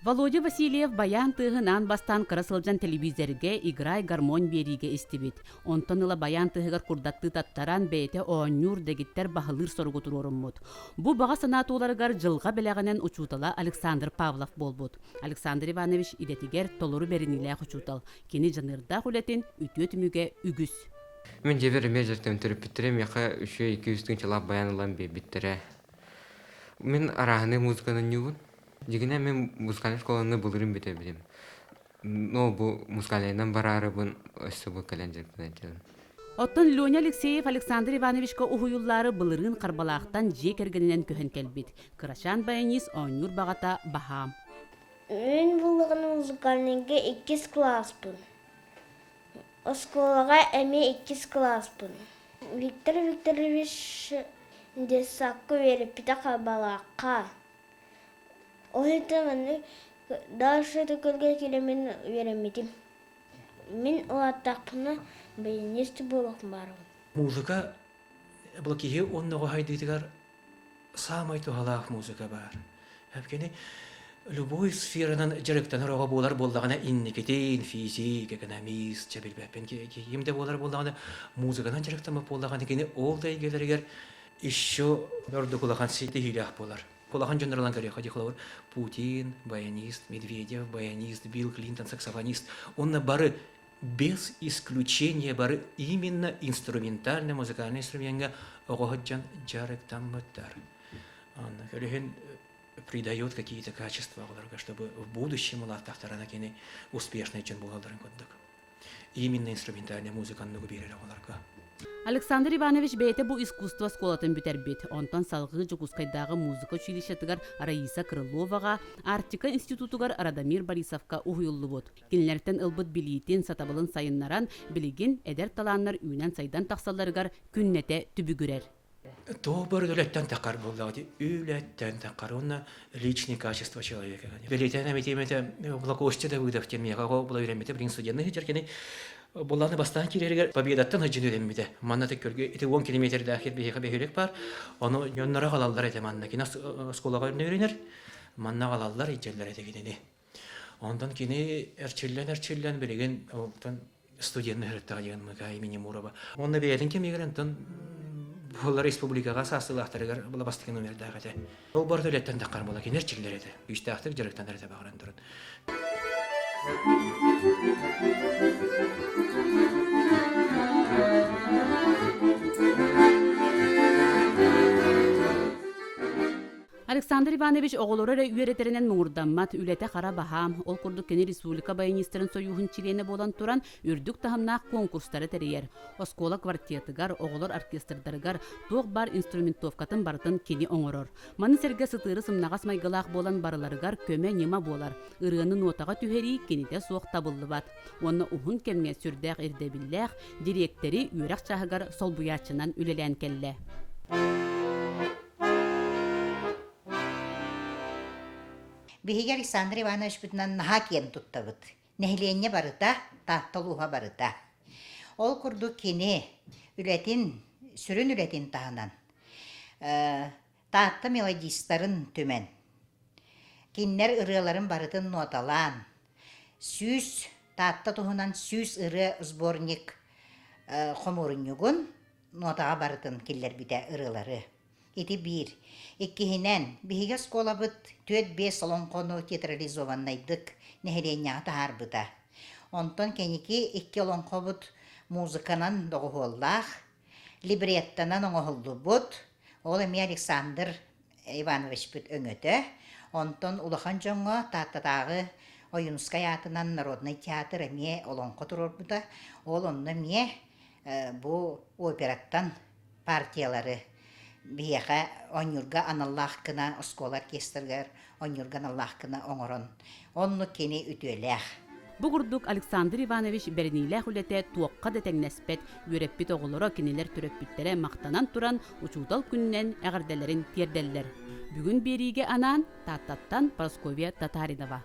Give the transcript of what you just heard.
Володя Васильев байаан тыаһын аан бастаан кыра сылдьан телевизорга «Играй гармонь» биэриигэ истибит. Онтон ыла байаан тыаһыгар курдаттыы таттаран, бэйэтэ оонньуур, дэгиттэр баһылыыр соругу туруоруммут. Бу баҕа санаа туоларыгар дьылҕа бэлэҕинэн учуутала Александр Павлов буолбут. Александр Иванович идэтигэр толору бэриниилээх учуутал. Кини дьаныардаах үлэтин үтүө түмүгэ үгүс. Мин дьиэбэр эмиэ дьарыктанан төрөппүттэрим миэхэ үчүгэй 200 тыһыынчалаах баян ылан биэрбиттэрэ. Мин арааһынай музыканы оонньуубун. Дьиҥинэн мин музыкальнай школаны былырыын бүтэрбитим. Но бу музыкальнайынан бараарыбын өссө бу кэлэн дьарыктанан Оттон Леня Алексеев Александр Ивановичка уһуйуллаары былырыын Харбалаахтан дьиэ кэргэнинэн көһөн кэлбит. Кырачаан баянист оонньуур баҕата баһаам. Мин буллаҕына музыкальнайга иккис кылааспын. Оскуолаҕа эмиэ иккис кылааспын. Виктор Викторович детсадка үөрэппитэ Харбалаахха. Ол иһин маннык дальше көргө киирэммин үөрэммитим. Мин улааттахпына баянист буолуохпун баарыбын. Музыка бу киһи онноҕо хайдыытыгар саамай туһалаах музыка баар. Кини любой сферанан дьарыктанар оҕо буолар буоллаҕына инникитин физик, экономист, чэ билбэппин ким да буолар буоллаҕына музыканан дьарыктаммыт буоллаҕына кини ол да эйгэлэригэр еще ордук улахан ситиһиилээх буолар. Улахан дьоннор ылан көрүөххэ дии холобур Путин, баянист, Медведев, баянист, Билл Клинтон, саксофонист. Онно бары без исключения бары именно инструментальный музыкальный инструмеҥҥа оҕо сылдьан дьарыктаммыттар. Онно көрүһүн придает какие-то качества оҕолорго, чтобы в будущем улааттахтарына кини успешный дьон буолалларын курдук. Именно инструментальная музыка оннугу биэрэр оҕолорго. Александр Иванович бэйэтэ бу искусство оскуолатын бүтэрбит. Онтон салгыы Дьокуускайдааҕы музыка училищетыгар Раиса Крыловаҕа, Арктика институтугар Радомир Борисовка уһуйуллубут. Кинилэртэн ылбыт билиитин, сатабылын сайыннаран, билигин эдэр талааннар үүнэн-сайдан тахсалларыгар күннэтэ түбүгүрэр. Туох бары үлэттэн таххар буоллаҕа дии. Үлэттэн таххар уонна личные качества человека. Бэлиэтээн эмитиэм этэ Костя Давыдов диэн миэхэ оҕо була үөрэммитэ билигин студенный сылдьар кини Буллааны бастаан киирэригэр Победаттан сылдьан үөрэммитэ. Манна көргө ити 10 километрдаах биһиэхэ бөһүөлэк баар. Ону дьонноро аҕалаллар этэ манна. Кини оскуолаҕа үөрэнэр. Манна аҕалаллар илдьэллэр этэ кинини. Онтон кини эрчиллэн-эрчиллэн билигин онтон студенный ыһырыттаҕа диэн МК имени Мурова. Уонна бэйэтин кэмигэр онтон буолар республикаҕа саастыылаахтарыгар була бастакы номердаах этэ. Ол барыта үлэттэн таххар буола кини эрчиллэр этэ. Күүстээхтик дьарыктанар этэ баҕаран туран. Александр Иванович оҕолору эрэ үөрэтэринэн муҥурдаммат, үлэтэ хара баһаам. Ол курдук кини республика баянистарын сойууһун чилиэнэ буолан туран, үрдүк таһымнаах куонкурстары тэрийэр. Оскуола квартетыгар, оҕолор оркестрдарыгар туох баар инструментовкатын барытын кини оҥорор. Маны сэргэ сытыары сымнаҕас майгылаах буолан барыларыгар көмө-ньыма буолар. Ырыаны нуотаҕа түһэрии кинитэ суох табыллыбат. Уонна уһун кэмҥэ сүрдээх ирдэбиллээх дириэктэри үөрэх чааһыгар солбуйааччынан үлэлээн кэллэ. Биһиги Александр Ивановичпытынан наһаа киэн туттабыт. Нэһилиэнньэ барыта, Таатта улууһа барыта. Ол курдук кини үлэтин, сүрүн үлэтин таһынан Таатта мелодистарын түмэн, кинилэр ырыаларын барытын ноталаан, 100 Таатта туһунан 100 ырыа сборник хомуурунньугун нотаҕа барытын киллэрбитэ ырыалары. Ити биир. Иккиһинэн, биһиги оскуолабыт түөрт-биэс олоҥхону театрализованнайдык нэһилиэнньэҕэ таһаарбыта. Онтон кэнники икки олоҥхобут музыканан доҕуһуоллаах, либреттонан оҥоһуллубут. Ол эмиэ Александр Ивановичпыт өҥөтө. Онтон улахан дьоҥҥо Тааттатааҕы Ойуунускай аатынан народнай театр эмиэ олоҥхо туруорбута. Ол онно эмиэ бу операттан партиялары биһиэхэ оонньуурга аналлаах гына оскуола оркестрыгар оонньуурга аналлаах гына оҥорон оннук кини үтүөлээх. Бу курдук Александр Иванович бэриниилээх үлэтэ туохха да тэҥнэспэт, үөрэппит оҕолоро кинилэр төрөппүттэрэ махтанан туран учуутал күнүнэн эҕэрдэлэрин тиэрдэллэр. Бүгүн биэриигэ анаан Тааттаттан Прасковья Татаринова.